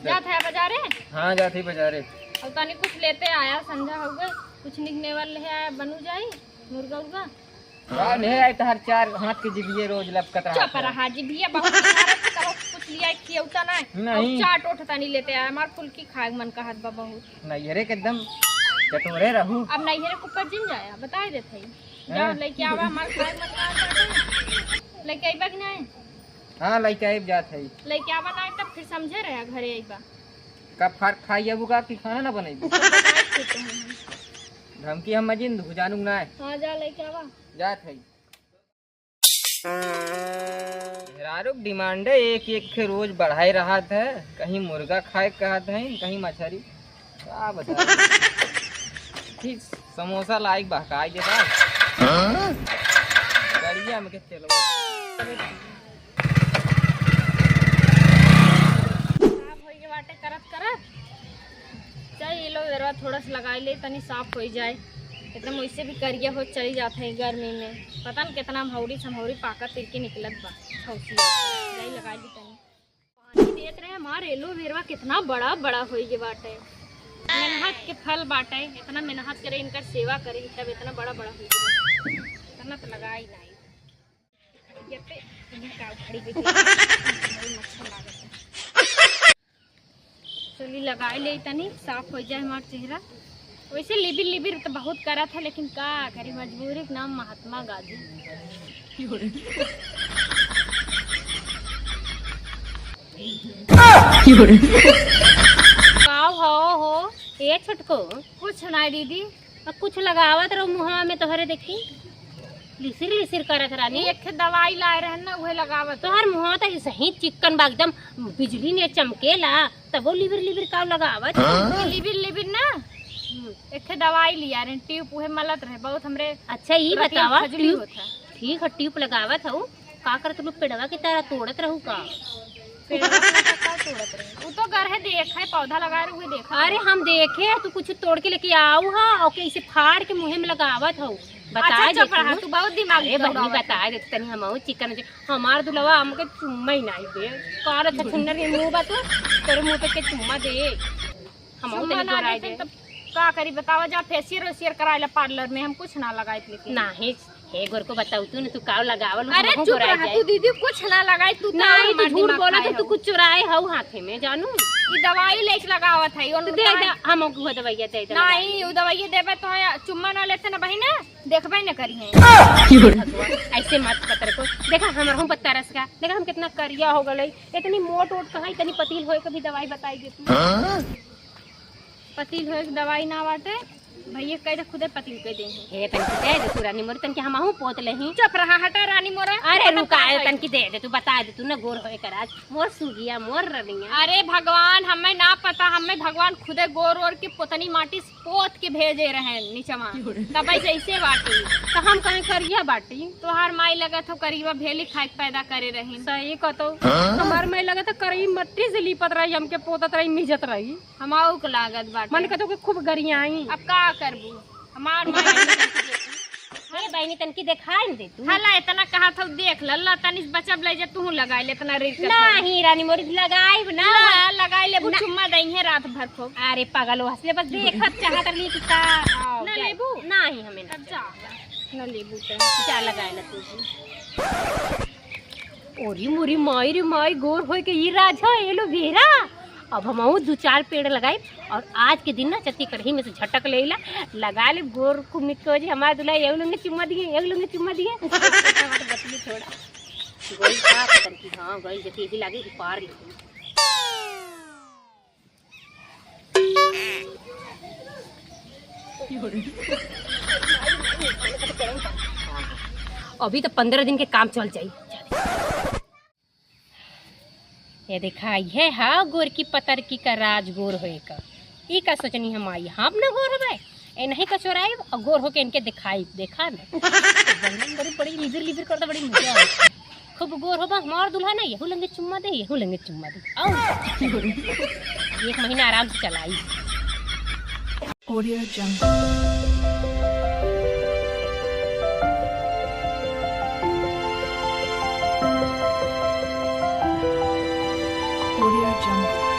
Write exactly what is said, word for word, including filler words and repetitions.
जात है बजारे? हाँ, जात है बजारे। और तनी कुछ लेते आया, संझा हो गए, कुछ निक नेवर ले आया, बनू जाई, मुर्गा उर्गा। का ले आई तहार चार हाथ के जिभिये रोज लपकत रहा चुप है। रहा, जिभिया बहुत खराब है, तब कुछ लिया खियौता ना। नहीं। और चाट ओट तनी लेते आया, हमार फुल्की खाए के मन कहत बा बहुत। नैहरे के एकदम चटोरे रहू। अब नैहरे के ऊपर जिन जाया, बताए देत है। जा, हाँ। लेके आवा, हमार खाए मन ना बाटे। लेके आइबा कि नहीं? हाँ, लेके आइब जात है। लेके आवा ना, तब फिर समझे रहे घरे आइबा। का फाट खाई अबू का कि खाना ना बनैबू? बनाए के तो है। धमकी हम मजिन दू, जानू ना है। हाँ, जा लेके आवा। जात है। मेहरारू के डिमांडे एक एक के रोज बढ़ाए रहत है, कहीं मुर्गा खाए के कहत है, कहीं मछरी। का बताई? ठीक समोसा लाइक बहकाई देता। हाँ? गाड़िया में के तेलवा। साफ होई के बाटे करत करत। चल, ये लो एरवा थोड़ा सा लगाई ले, तनी साफ होई जाए। एकदम वैसे भी करिया हो चली जात है गर्मी में। पता न कितना मौरी समौरी पाका तिरकी निकलत बा। छौसी। जाई लगाई ली तनी। पानी देत रहे हमार एलोवेरवा कितना बड़ा बड़ा होई गे बाटे। मेहनत के फल बाटे, इतना मेहनत करे, इनकर सेवा करे, तब इतना बड़ा बड़ा होई गे बाटे। इतना तो लगाई नाई। ये पे इन्हें का उखाड़ी गई। बड़ी मच्छर लागत है। चली लगाई ले तनी, साफ हो जाए हमार चेहरा। वैसे लिबिर लिबिर तो बहुत करत है, लेकिन का करी, मजबूरी के नाम महात्मा गांधी। का हो, हो, ए छोटको? कुछ ना दीदी। अब कुछ लगावत रहो मुहवा में तोहरे देखी, लिसिर लिसिर करत रानी। एक ठे दवाई लाए रहन ना, उहे लगावत। तोहर मुहवा तो सही चिक्कन बा, एकदम बिजली ने चमकेला, तबो लिबिर लिबिर का लगावत? हाँ? लिबिर लिबिर ना, हम्म। एक ठे दवाई लिया रहे, ट्यूब, उहे मलत रहे, बहुत हमरे अच्छा, ई रतिया बतावा, खजुली ट्यूब, होत है। ठीक है, ट्यूब लगावत हऊ, का करत रहू, पेड़वा के तारा तोड़त रहू का? पेड़वा के तारा का तोड़त रहे? उ तो घर है, देख है, पौधा लगा रहे, उहे देखा अरे, है। हम देखे, तू कुछ तोड़ के लेके आऊ हा, ओके, इसे फाड़ के मुँहे में लगावत हऊ। बता अच्छा, दे चुप रहा, तू। तू बहुत दिमाग अरे बहनी, दौड़ावत है। बता दे तनी, हम चिकन जे, हमार दुलवा हमके चुम्मा ही नहीं दे। कार छछुन्नर के मुँह बा तू, तेरे मुँह पे के चुम्मा दे। हम चुम्मा तनी ना गोराई देते दे। तब का करी बतावा, जा फेशियल वेशियल कराए ला पार्लर में, हम कुछ ना लगाइत लेकिन। नाही, हे गोर को बताऊ तू न, तू काव लगावल, अरे हमहू चुप गोराई रहा जाए। तू दीदी, कुछ ना लगाई तू तो नाही, तू हमार झूठ दिमाग बोला खाए तो तू हो। कुछ चुराए हऊ हाथे में, जानू। ई दवाई लेके लगावत है, तू दे दे, हम दवाइया दे दे। नाही, उ दवाइया देबे तो है, चुम्मा ना लेते ना बहिना, देखबे न करी है। भगवान, ऐसे मत पतर को। देखा, हमर हूँ पत्ता रस का। देखा, हम कितना करिया हो गए। इतनी मोट ओट कहाँ, इतनी पतील होए के भी दवाई बताई दे तू। हाँ? पतील होए के दवाई ना बाटे। भैया कह दे, खुदे पतील कह दे। हे, तनकी दे दे तू, रानी मोरी, तनकी हमहू पोत लेही। चुप रहा, हटा रानी मोरा। अरे पता रुका, है। तनकी दे दे तू, बता दे तू ना, गोर होए के राज। मोर सुगिया, मोर रनिया। अरे भगवान, हमें ना पता, हमें भगवान खुदे गोर ओर के पोतनी माटी से पोत के भेजे रहे नीचवा। तब जैसे बाटी। तो हम कहीं करिया बाटी। तोहार माई लगत हो करिया भेली खाए के पैदा करे रही। सही कहतो। हाँ? हमार माई लगत हो करिया मट्टी से लीपत रही, हमके पोतत रही, मिजत रही। हमाऊ के लागत बाटे। मन कहतो कि खूब गरियाई। अब का करबू? हमार माई ए बहिनी, तनकी देखाई न दे तू। हला इतना कहा था, देख ल, ला तनी से बचब ले जे, तू लगाई ले, इतना रेट का नहीं, रानी मोरी लगाई ना। ला, लगाई लेबू, ना। चुम्मा देइहे रात भर को। अरे पागल, वो हंसले बस देखत चाहत रही कि का। आओ, ना जाए। लेबू? नहीं, हमें ना तब जा, चाहिए। ना लेबू तो। जा लगाए ला तू भी। ओरी मोरी माई रे माई, गोर होए के ई राजा एलोवेरा। अब हमहू दू चार पेड़ लगाई और आज के दिन ना चत्ती कढ़ी में से झटक लेला, लगा ले गोर खूब निक हो जी। हमार दुल्हा एहू लंगे चुम्मा दिए, एहू लंगे चुम्मा दिए। बतिये छोड़ा। गोल का पता की, हाँ, गोल जैसे यही लागे कि पार लिखी। अभी तो पंद्रह दिन के काम चल जाई। ये देखा, ये हा गोरकी पतरकी का राज गोर होए का। ई का सोचनी हम आई, हम ना गोर होबे, ए नहीं का चोराई और गोर होके इनके दिखाई, देखा ना। बड़ी, बड़ी लिबिर लिबिर करता, बड़ी मजा आवे। खूब गोर होबा हमार दुल्हा ना, यहू लंगे चुम्मा दे, यहू लंगे चुम्मा दे। आओ। एक महीना आराम से चलाई। Audio Jungle। Audio Jungle।